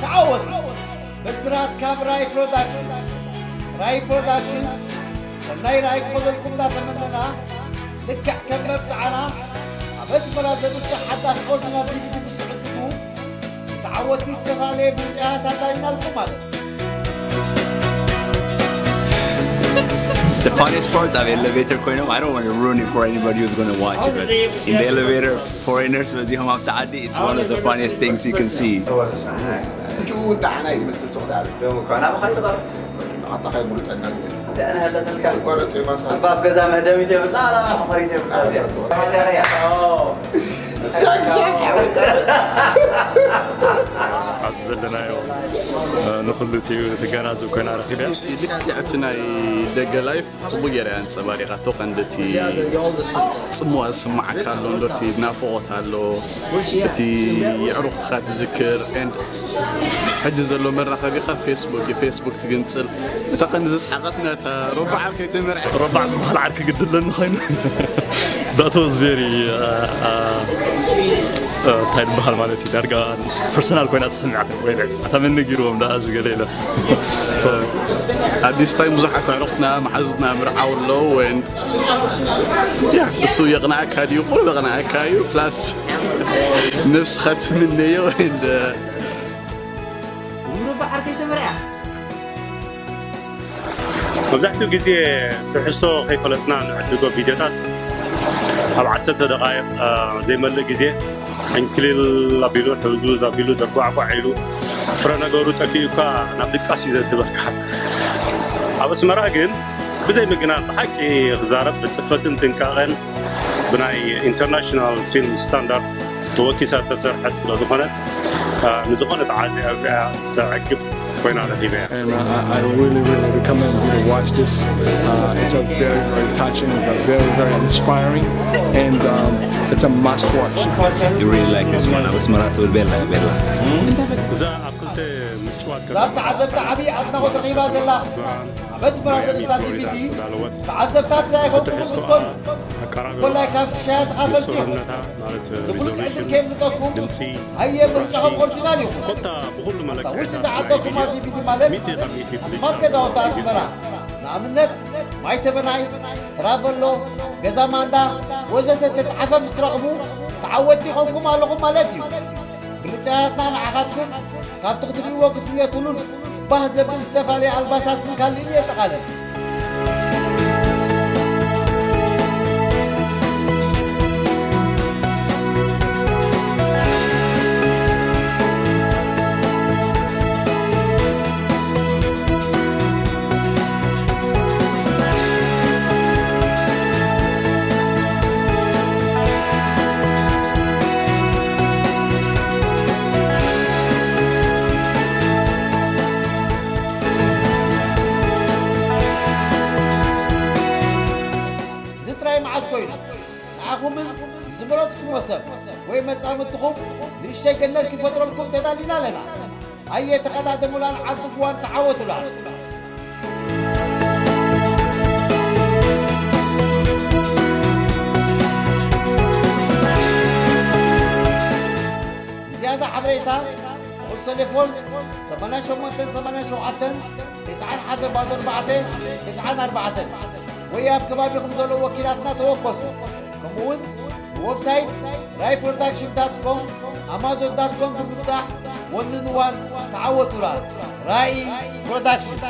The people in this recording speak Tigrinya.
ተዓወቱ። ብስራት ካብ ራይ ፕሮዳክሽን። ራይ ፕሮዳክሽን ሰናይ ራይ ክኸደልኩም እንዳተመነና፣ ልክዕ ከም መብጽዓና ኣብ ኣስመራ ዘድስተ ሓዳስ ኦሪጂናል ዲቪዲ ምስ ትዕድጉ፣ ንተዓወቲ ዝተፈላለየ ምርጫ ኣዳሊናልኩም ማለት። The funniest part ኣብ ኤሌቬተር ኮይኖም፣ I don't want to ruin it for anybody who's going to watch it, but in the elevator, foreigners በዚሖም ኣብቲ ዓዲ, it's one of the funniest things you can see. ሽኡ ንዓና እዩ ዝመስል ትኽዳር ደሞ እኳ ናባኻ ይትቐር ኣታ ከይ ምሩጠና ግደ ደእነ ህለተልካ ጓረጦ ማሳ እባ ኣብ ገዛ መህደሚት የብልና ኣላማ ሕኾሪት የብልና እዚኣ ማቴርያ ኣብዚ ዘለናዮ ንክልቲኡ ተገናዝብ ኮይና ረኪብያ ልክዕ እቲ ናይ ደገ ላይፍ ፅቡቅ ገይራ ኣንፀባሪቃቶ ቀንዲ እቲ ፅምዋ ዝስማዓካ ኣሎ እንዶ እቲ ናፍቆት ኣሎ እቲ የዕሩክትካ ትዝክር and ሕጂ ዘሎ መራኸቢኻ ፌስቡክ እዩ ፌስቡክ ትግንፅል እታ ቀንዲ ዘስሓቀትና እታ ረባዕ ዓርከይ ተመርዐ ረባዕ ዝበሃል ዓርኪ ግድለኒ ኮይኑ that was very እንታይ ዝበሃል ማለት እዩ ዳርጋ ፐርሰናል ኮይና ተሰሚዓት ወይ ኣታ መን ነጊርዎም ደኣ ዝገለ ኢለ at this time ብዙሓት ኣዕሩኽትና መሓዙትና ምርዓው ኣለዉ and yeah እሱ የቕንኣካ ድዩ ቁሩብ የቕንኣካ እዩ plus ነብስኻ ትምነዮ and ሙሉእ በዓል ከይተመርያ መብዛሕትኡ ግዜ ትሕዝቶ ከይፈለጥና ንዕድጎ ቪድዮታት ኣብ ዓሰርተ ደቃይቕ ዘይመልእ ግዜ ዕንክሊል ኣቢሉ ሕውዝውዝ ኣቢሉ ደርጓዕጓዕ ኢሉ ፍረ ነገሩ ጠፊኡ እኳ ናብ ድቃስ እዩ ዘድህበካ። ኣብ ኣስመራ ግን ብዘይ ምግናን ብሓቂ ክዛረብ ብፅፈትን ጥንቃቐን ብናይ ኢንተርናሽናል ፊልም ስታንዳርድ ተወኪሳ ዝተሰርሐት ስለ ዝኾነት ንዝኾነ ተዓዚ ኣብዚኣ ዘዕግብ ኮይና ረኺበያ። And uh, I really, really recommend you to watch this. Uh, it's a very, very touching, a very, very inspiring, and um, it's a must watch. You really like this one? ኣብ ኣስመራ ትብል ቤላ ቤላ እዛ ኣብ ክልተ ምጭዋት ዛብ ተዓዘብቲ ዓብዪ ኣድናቖት ረኺባ ዘላ ኣብ ኣስመራ ዘርእስታ ዲቪዲ ተዓዘብታት ዳይኸም ክምልኩት ኮኑ ኮላይ ካብ ሽሻያ ተኻፈልቲ ኢኹም ዝብሉፅ ዕድል ከየምልጠኩም ሃየ ምርጫኹም ኦርጅናል ይኹን ኮታ ብኹሉ ኣብታ መለክዒ ውሽጢ ዝዓፀኩማ ዲቪዲ ማለት ኣስማት ገዛውቲ ኣስመራ ንኣብነት ማይ ተበናይ ትራቨሎ ገዛ ማንዳ ወዘተ ተፃሓፈ ምስ ትረኽቡ ተዓወቲ ይኾንኩም ኣለኹም ማለት እዩ ብልጫያትና ንዓኻትኩም ካብቲ ክትርእይዎ ክትምየትሉን ባህ ዘብል ዝተፈላለየ ኣልባሳትን ካልእን የጠቓለል። እዚ ጥራይ መዓስ ኮይኑ ንዓኹምን ዝመረፅኩሞ ሰብ ወይ መፃምድትኹም ንእሽተይ ገነት ክፈጥረልኩም ተዳሊና ኣለና ኣየ ተቐዳደሙላን ዓድጉዋን ተዓወቱላን ንዝያዳ ሓበሬታ ንቑፅ ቴሌፎን ሰማንያ ሸሞንተ ሰማንያ ሸውዓተ ተስዓን ሓደን ባዶ ኣርባዕተ ተስዓን ኣርባዕተን ወይ ኣብ ከባቢኹም ዘለዉ ወኪላትና ተወከሱ። ከምኡውን ንወብሳይት ራይ ፕሮዳክሽን ዳት ኮም ኣማዞን ዳት ኮም ብምብጻሕ ወንንዋን ተዓወቱላ። ራኢ ፕሮዳክሽን።